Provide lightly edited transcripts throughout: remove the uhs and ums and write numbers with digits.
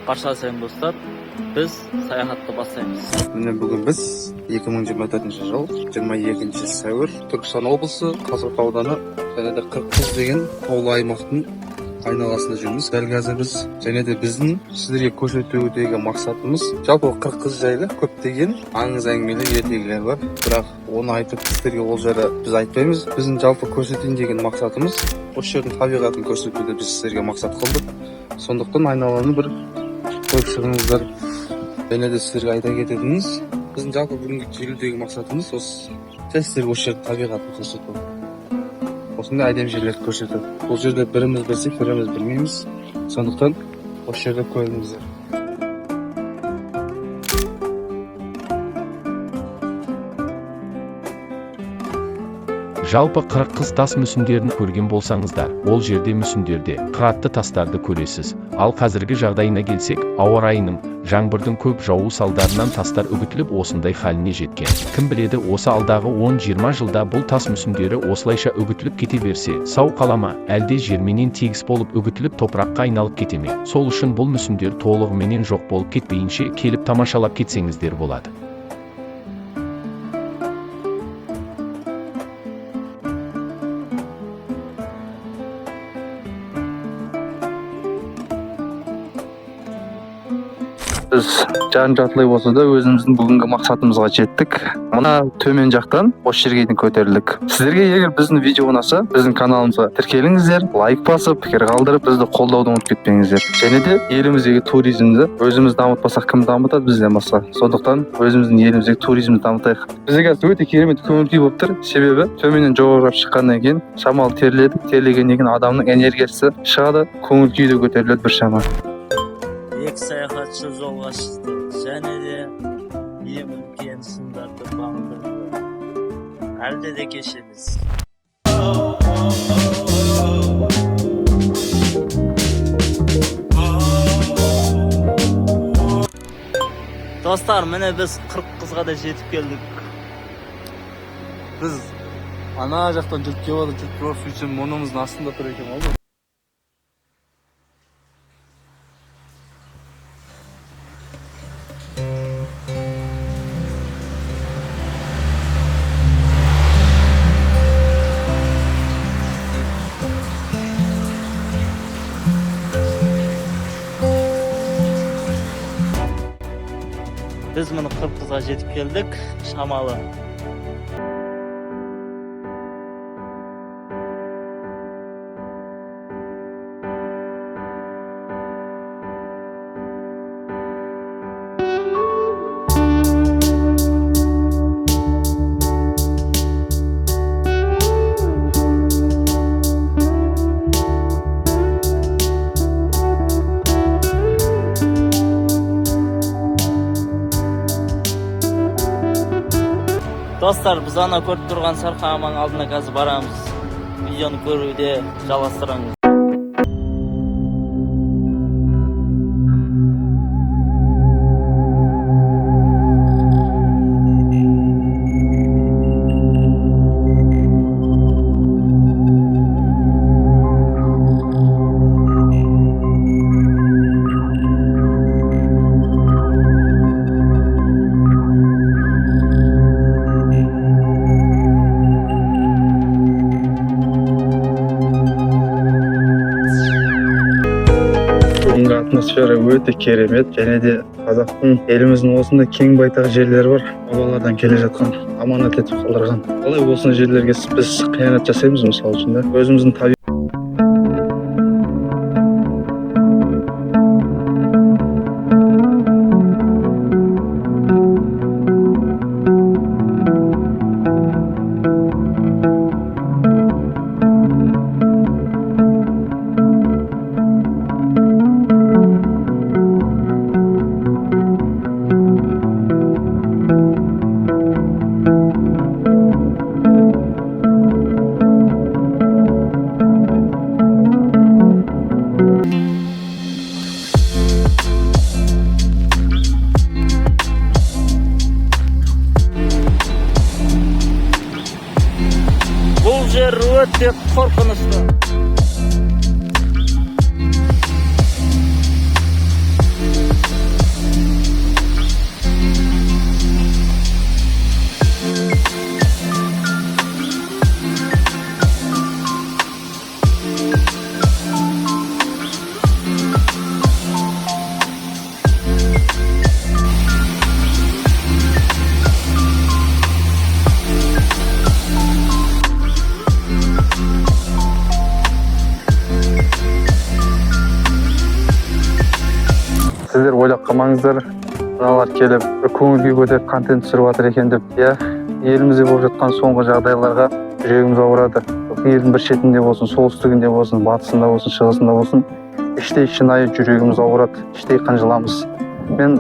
Барша сәлем, достар! Біз саяхатты бастаймыз. Міне, бүгін біз 2024 жыл 22 сәуір, Түркістан облысы, Қазығұрт ауданы және де Қырық деген таулы аймақтың айналасында жүрміз дәл қазір біз. Және де біздің сіздерге көрсетудегі мақсатымыз, жалпы Қырық қыз жайлы көптеген аңыз әңгімелер, ертегілер бар, бірақ оны айтып сіздерге ол жайлы біз айтпаймыз. Біздің жалпы көрсетейін деген мақсатымыз осы жердің табиғатын көрсетуді біз сіздерге мақсат қылдық. Сондықтан айналаны бір көріп шығыңыздар. Және де сіздерге айта кететініміз, біздің жалпы бүгінгі келудегі мақсатымыз осы жай сіздерге осы жердің табиғатын көрсету, осындай әдемі жерлерді көрсету. Бұл жерде біріміз білсек, біріміз білмейміз, сондықтан осы жерді көріңіздер. Жалпы Қырық қыз тас мүсіндерін көрген болсаңыздар, ол жерде мүсіндерде қыратты тастарды көресіз. Ал қазіргі жағдайына келсек, ауа райының, жаңбырдың көп жауу салдарынан тастар үгітіліп, осындай халіне жеткен. Кім біледі, осы алдағы 10-20 жылда бұл тас мүсіндері осылайша үгітіліп кете берсе, сау қала ма, әлде жерменен тегіс болып үгітіліп, топыраққа айналып кете ме? Сол үшін бұл мүсіндер толығыменен жоқ болып кетпейінше келіп тамашалап кетсеңіздер болады. Біз жарым жартылай болса да өзіміздің бүгінгі мақсатымызға жеттік. Мына төмен жақтан осы жерге дейін көтерілдік. Сіздерге егер біздің видео ұнаса, біздің каналымызға тіркеліңіздер, лайк басып, пікір қалдырып, бізді қолдауды ұмытып кетпеңіздер. Және де еліміздегі туризмді өзіміз дамытпасақ, кім дамытады бізден басқа? Сондықтан өзіміздің еліміздегі туризмді дамытайық. Бізде қазір өте керемет көңіл күй болып тұр, себебі төменнен жоғарылап шыққаннан кейін шамалы терледік. Терлегеннен кейін адамның энергиясы шығады, көңіл күйі де көтеріледі біршама. Екі саяхатшы жолға шықты және де ең үлкен сындарды бағындырды. Әлде де кеш емес. Достар, міне, біз Қырық қызға да жетіп келдік. Біз ана жақтан жүріп келіп жатыр, жүріп келіп, сөйтсем, мұрнымыздың астында тұр екен ғой. Біз міне Қырық қызға жетіп келдік шамалы. Достар, біз ана көріп тұрған сарқыраманың алдына қазір барамыз. Видеоны көруде жалғастырамыз. Бүгінгі атмосфера өте керемет. Және де қазақтың, еліміздің осындай кең байтақ жерлері бар, бабалардан келе жатқан, аманат етіп қалдырған. Қалай осындай жерлерге біз қиянат жасаймыз, мысалы үшін да, өзіміздің жер өте қорқынышты. Сіздер ойлап қалмаңыздар, мыналар келіп бір көңіл күй көтеріп, контент түсіріп жатыр екен деп. Иә, елімізде болып жатқан соңғы жағдайларға жүрегіміз ауырады. Елдің бір шетінде болсын, солтүстігінде болсын, батысында болсын, шығысында болсын, іштей шынайы жүрегіміз ауырады, іштей қынжыламыз. Мен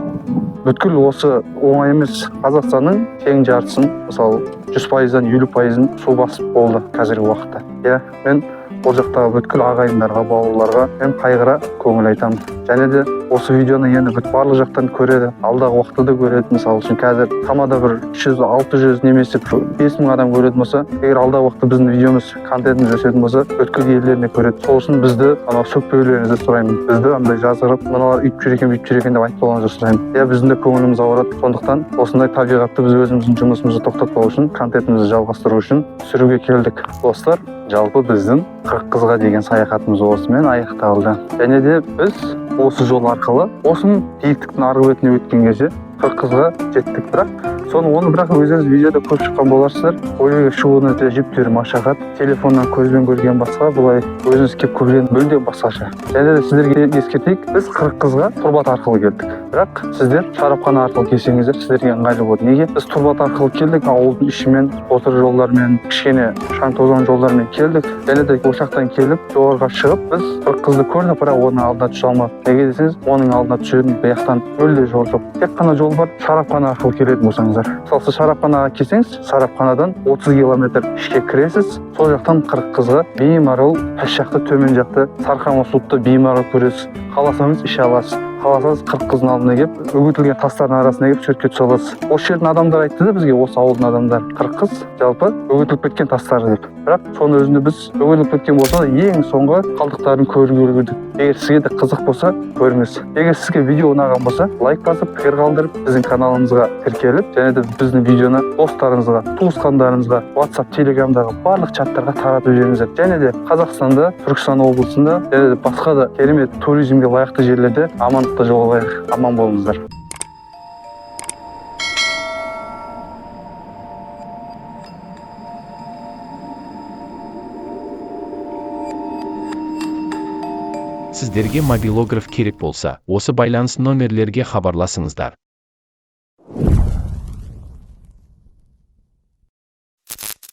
бүткіл осы оңай емес, Қазақстанның тең жартысын, мысалы, 100%-дан 50%-ын су басып болды қазіргі уақытта. Иә, мен ол жақтағы бүткіл ағайындарға, бауырларға мен қайғыра көңіл айтамын. Және де осы видеоны енді барлық жақтан көреді, алдағы уақытта да көреді. Мысалы үшін, қазір шамада бір 300, 600 немесе бір 5000 адам көретін болса, егер алдағы уақытта біздің видеомыз, контентіміз өсетін болса, бүткіл елдеріне көреді. Сол үшін бізді анау сөкпеулеріңізді сұраймын, бізді андай жазғырып, мыналар үйтіп жүр екен, бүйтіп жүр екен деп айтпауларыңызды сұраймын. Иә, біздің де көңіліміз ауырады. Сондықтан осындай табиғатты біз өзіміздің жұмысымызды тоқтатпау үшін, контентімізді жалғастыру үшін түсіруге келдік. Достар, жалпы біздің 40 қызға деген саяхатымыз осымен аяқталды. Және де біз осы жол арқылы осының биіктіктің арғы бетіне өткен кезде 40 қызға жеттік. Бірақ соны оны, бірақ өздеріңіз видеода көріп шыққан боларсыздар, ол жерге шығудың өте әжептәуір машақат. Телефоннан көзбен көрген басқа, былай өзіңіз келіп көрген мүлде басқаша. Және де сіздерге ескертейік, біз 40 қызға Тұрбат арқылы келдік, бірақ сіздер Шарапхана арқылы келсеңіздер, сіздерге ыңғайлы болады. Неге біз Тұрбат арқылы келдік? Ауылдың ішімен, қотыр жолдармен, кішкене шаң тозаң жолдармен келдік. Және де ол жақтан келіп, жоғарыға шығып, біз 40 қызды көрдік, бірақ оның алдына түсе алмадық. Неге десеңіз, оның алдына түсетін бұл жақтан мүлде жол жоқ. Тек қана жол бар Шарапхана арқылы келетін болсаңыздар. Мысалы, сіз Шарапханаға келсеңіз, Шарапханадан 30 километр ішке кіресіз. Сол жақтан 40 қызға беймарал пәс жақты, төмен жақты сарқырама суды беймарал көресіз. Қаласаңыз, іше аласыз, қаласаңыз, 40 қыздың алдына келіп, үгітілген тастардың арасына келіп, суретке түсе аласыз. Осы жердің адамдары айтты да бізге, осы ауылдың адамдары, 40 қыз жалпы үгітіліп кеткен тастар деп. Бірақ соның өзінде біз үгітіліп кеткен болса да, ең соңғы қалдықтарын көруге үлгердік. Егер сізге де қызық болса, көріңіз. Егер сізге видео ұнаған болса, лайк басып, пікір қалдырып, біздің каналымызға тіркеліп және де біздің видеоны достарыңызға, туысқандарыңызға, WhatsApp, Телеграмдағы барлық чаттарға таратып жіберіңіздер. Және де Қазақстанда, Түркістан облысында және де басқа да керемет туризмге лайықты жерлерде амандықта жолығайық. Аман болыңыздар. Сіздерге мобилограф керек болса, осы байланыс номерлерге хабарласыңыздар.